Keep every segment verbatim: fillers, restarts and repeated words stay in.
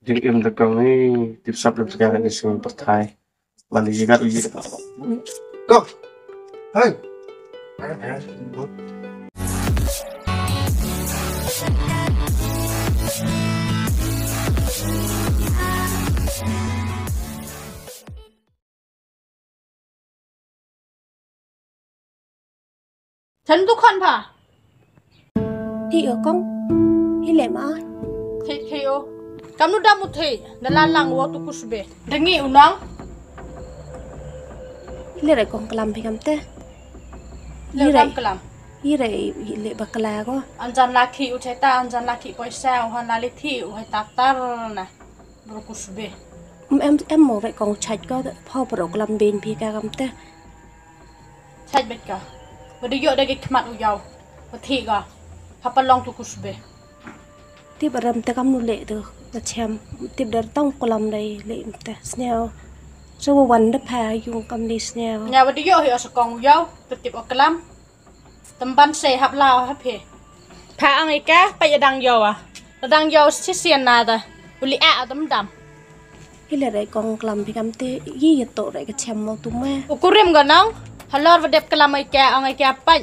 Jingim da kong ni, tip sap da pyrkhat ni sing pyrthai. Mali jigat uji. Kong. Hai. Chan tu khon pha. Hi o kong. Hi le ma. Thei thei o. Kam nu dam u thei. Na la lang wa tu kusbe. Dangi u nang. Hi le re kong klam phi kam te. Le kam klam. Hi re hi le bakla ko. Anjan la khi u theta anjan la khi poisa u han la le thi u hai ta tar na. Bro kusbe. Em em mo re kong chaj ko pha pro klam ben phi ka kam te. Chait beit ka. Ba da ïoh da ki khmat u ïaw. Ba thik ka. Hapa long tu kusbe. Tip aram te kam nu leh tu. Ka chem. Tip dar tong kolam dai leh te sñiaw. So wa wan da pha yung kam ni sñiaw. Nya ba da ïoh hi o sa kong u ïaw. Ba tip o klam. Tymban se hap la o hap he. Pha ang ika pa ya dang ïaw a. Da dang ïaw si sian na da. U li a dam dam. Hi le re kong klam phi kam te, yi ya to re ka chem mo tu me. U kurim ga nong, halor va dep klam ai ke, ong ai ke pat.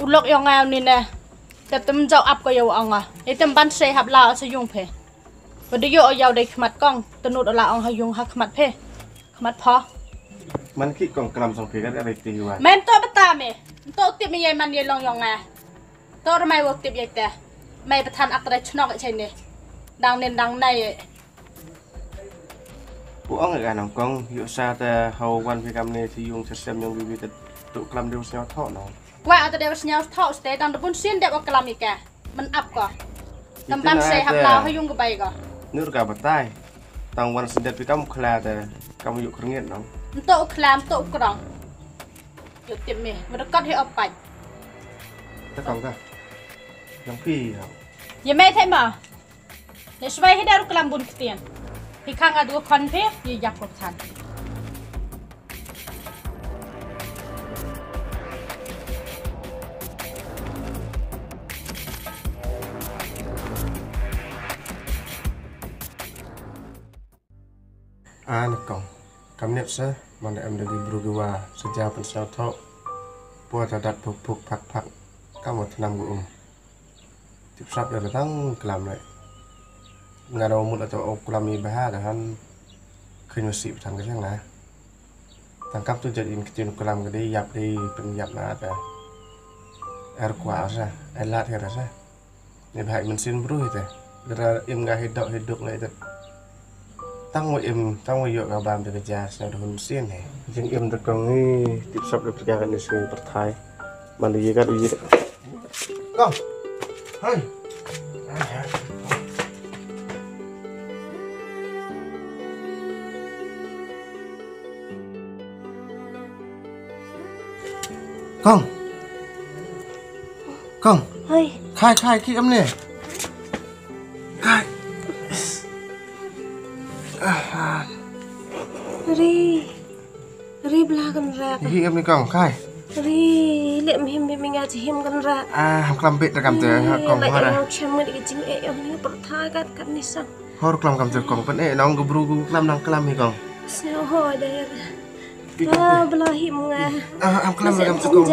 U lok yong au ni ne. Te tum jau ap ko yow ong a. Ni tum ban se hap la sa yung phe. Ba de yo o yau dei khmat kong, te nut o la ong ha yung ha khmat phe. Khmat pho. Man ki kong klam song phi ka re ti wa. Men to bata me. To tip me ye man ye long yong a. To re mai wo tip ye te. Mai pathan ak re chnok chai ne. Dang nen dang nai ye. U ong ïa ka nong kong, ïoh sa te hau wan phi kam ne, ti yung cha sem yong bibi te tu klam deu sñiaw thoh nong. Kwah ata deu sñiaw thoh ste, tang da bun sien dep wa klam ïa ka. Men ap ko. Tam ban se hap la ha yung ka bai ko. Nur ka batai. Tang wan sien dep phi kam khla te, kam ïoh kyrngit nong. Nto khla, nto krong. Ïoh tip me, ma da kot hi op pach. Ta kong ka. Yang phi ha. Ye me thai ma. Ne sbai hi daru klam bun ktien. Hi khang adu khon phi, ye yak ko than. An kong, kam net sa, man em da ki bru ki wa, sa ja pen sa tho. Pua ta dat puk puk phak phak, kam wa thnam gu um. Tip sap da tang klam le. Nga da mut ata o klam i baha da han. Khin wa si ptang ka jang na. Tang kam tu jat in ktien klam ka dei yap dei pen yap na ta. Er kwa sa, er lat her sa. Ni bha i mynsiem bru hi te. Dara im ga hi dok hi duk lai te. Tang wa im, tang wa yok ga bam te ka jar sa da hun mynsiem he. Jingim da kong ni tip sap da pyrkhat ni sing pyrthai. Man da ye gat u ye. Kong. Hai. Kong. Kong. Hai. Khai khai ki am ne. Khai. Ah. Ri. Ri bla kan rat. Hi am ni kong khai. Ri le mhim bi minga chi him kan rat. Ah, ham klam bit rakam te ha kong hara. Chem ngi ki jing e yong ni per tha kat kat ni sang. Hor klam kam te kong pen e nong gu bru gu klam nang klam hi kong. Sñiaw ho da ya. Ah, bla hi mnga. Ah, am klam kam te kong.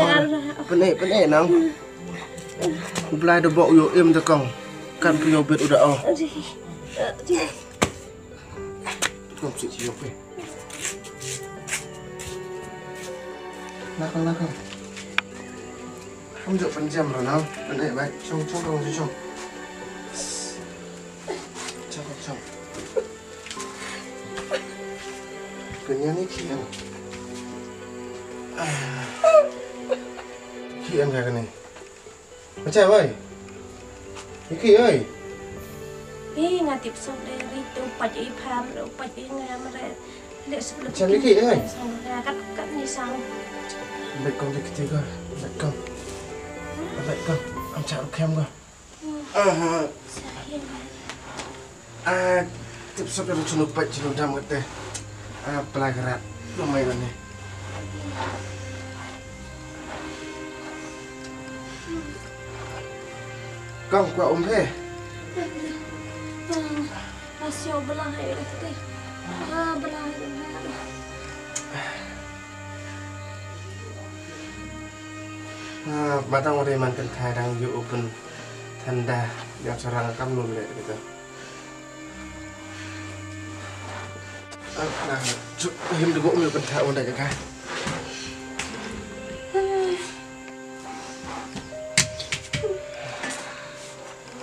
Pen e, pen e nang. U Blai da bok yo im te kong. Kan pu yo bit u da o. Kong si yo pe. Nakal nakal. Am jo pen jam ro nang. Pen e bai. Chong chong kong chong. Chong chong. Kanya ni kian. Kian ka kani. Macam oi. Iki oi. Ih, nga tip sop de ri tu pat i pham, tu pat i ngam re. Le sep le. Macam iki oi. Sang ya kat kat ni sang. Baik kau di ketiga. Baik kau. Baik kau. Am char kem kau. Ah, tip sop ïa chunu pait chunu dam kate. Ah, pelai kerat. Lumai lane. Kong kwah um he. Siaw bala hai rete. Ah, bala hai rete. Ah, matang uri man kan thai dang yu upun thanda yang sarang kam nun le gitu. Ah, nah, cuk, him debo mi kan thai unda ka.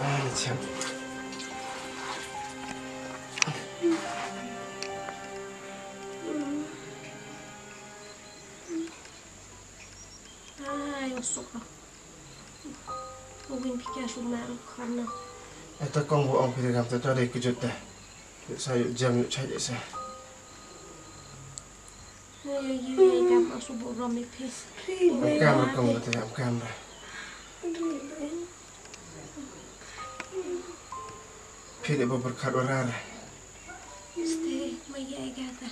Ah, ni chang. Ai, usuk ah. Uwin pika suma khana. Eta kong bu ong phi gam ta ta dei kujut ta. Sa yu jam yu chai sa. Ai, ai, ai, kam asu bu rom i phi. Am kam kong ta am kam ra. Phi de bu berkat warar. Stay, mai ai gata.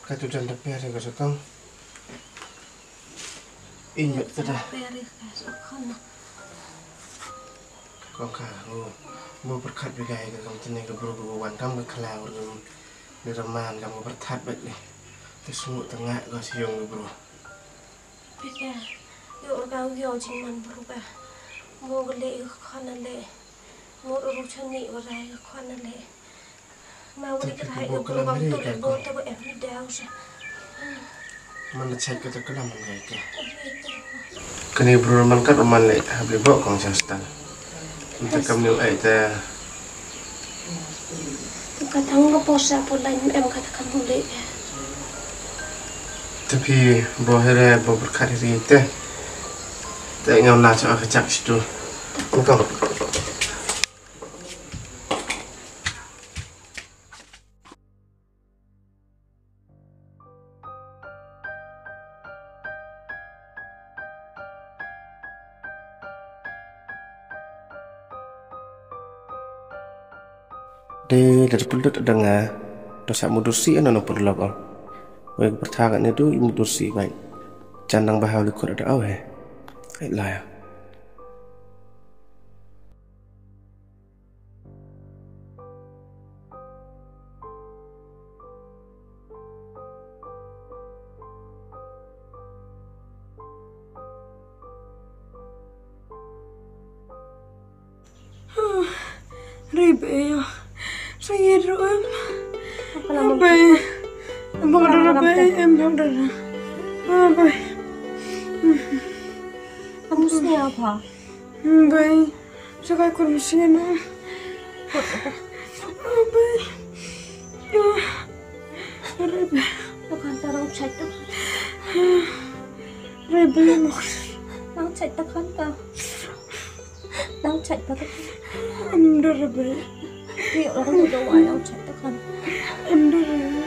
Ka tu jan da per ka sotong. In bet ka da. Per ka sotong. Kong ka ngu. Mo perkat bi gai ka kong tene ka bru ka wan kam ka kala ur ni raman kam ka perthat bet ni. Te sungu tengah ka siung ka bru. Pika. Yo ur ka yo jing man bru ka. Mo ka le ka khana le. Mo ur chani ur ai ka khana le. Man la chait ka ta ka lam man gai ka. Kane bru man kat man le hab le bok kong chang stal. Nta kam ni ai ta. Ka thang ka posa po lain em ka ta kam le. Tapi bo here bo berkat ri te. Te ngam na cha ka chak situ. Kong. Dei da pynlut da nga to sa mudur si ano no pynlok. Wei pyrtha ka ne du i mudur si bai. Jan nang bahaw likut da au he. Ai la ya. Rebe ya. Saya ruam. Apa nama? Bai. Apa nama? Bai. Apa nama? Bai. Kamu sini apa? Bai. Sa kai kur machine na. Bai. Rebe. Nang khan ta nang chait ta. Rebe. Nang chait ta khan ta. Nang chait ta. Em da rebe. Ti orang tu doa nang chait ta khan. Em da rebe.